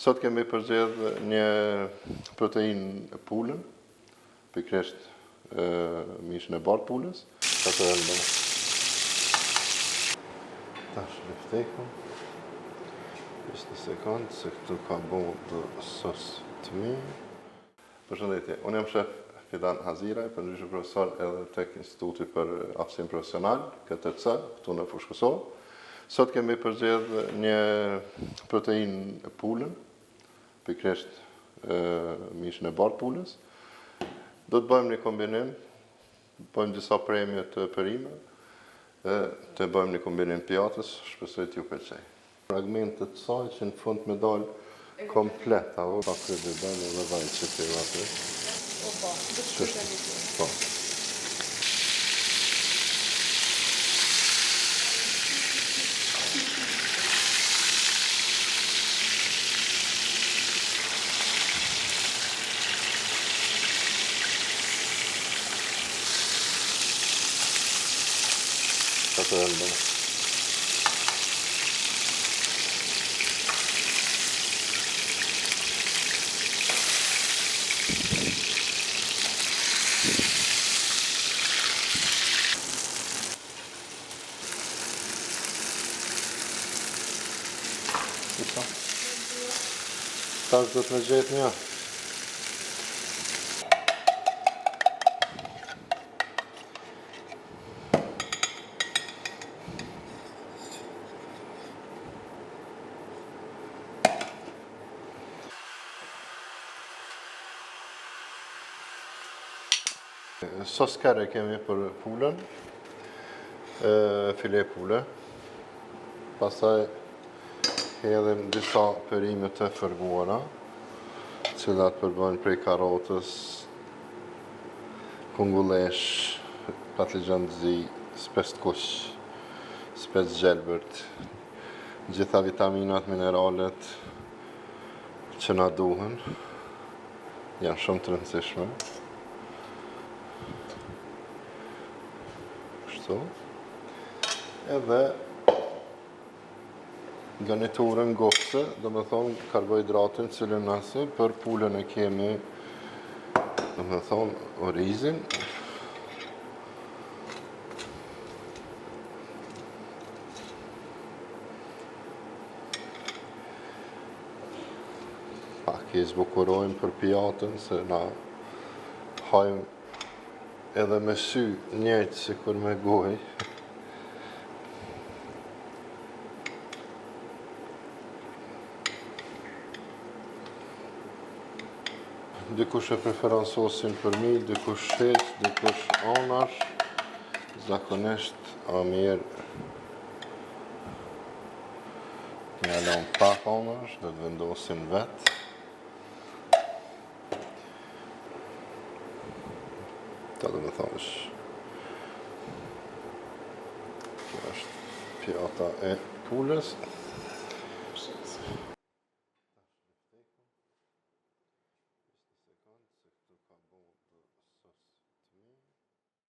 Sot kemi përzgjedh një proteinë pulën, pikërisht mishin e bardhë pulës. Sa të rëndë. Tash biftekun. Just një sekond, se këtu ka bo do sos të mirë. Përshëndetje, unë jam shef Fidan Haziraj, përndryshe profesor edhe tek Instituti për Aftësim Profesional, KTC, këtu në Fushë Kosovë. Sot kemi përzgjedh një proteinë pulën, pikërisht mishin e bardhë pulës. Do të bëjmë një kombinim, bëjmë disa premje të perimeve dhe të bëjmë një kombinim pjatës, shpresoj t'ju pëlqej. Fragmente të saj që në fund me dal komplet, apo pa kripë biber edhe vaj që ti aty. Po, po, do të shkruaj tani. Po. Sa të rëndë. Tash do të me gjetë një. Sos kere kemi për pulën, file pule, pastaj hedhim disa perime të fërguara, cilat përbëjnë prej karotës, Kungullesh, patligjon të zi, spec të kuq, spec gjelbërt, gjitha vitaminat, mineralet që na duhen, janë shumë të rëndësishme. Kështu. Edhe Garniturën ngopëse, domethonë karbohidratin cilin nëse për pulën e kemi, domethonë orizin. Pak i zbukurojmë për pjatën, se na hajmë edhe me sy njëjtë sikur me gojë. Dikush e preferon sosin përmi, dikush hiq, dikush anash. Zakonisht a mirë me e lon pak anash, do të vendosin vetë. Ta do me thonë Kjo është pjata e pulës.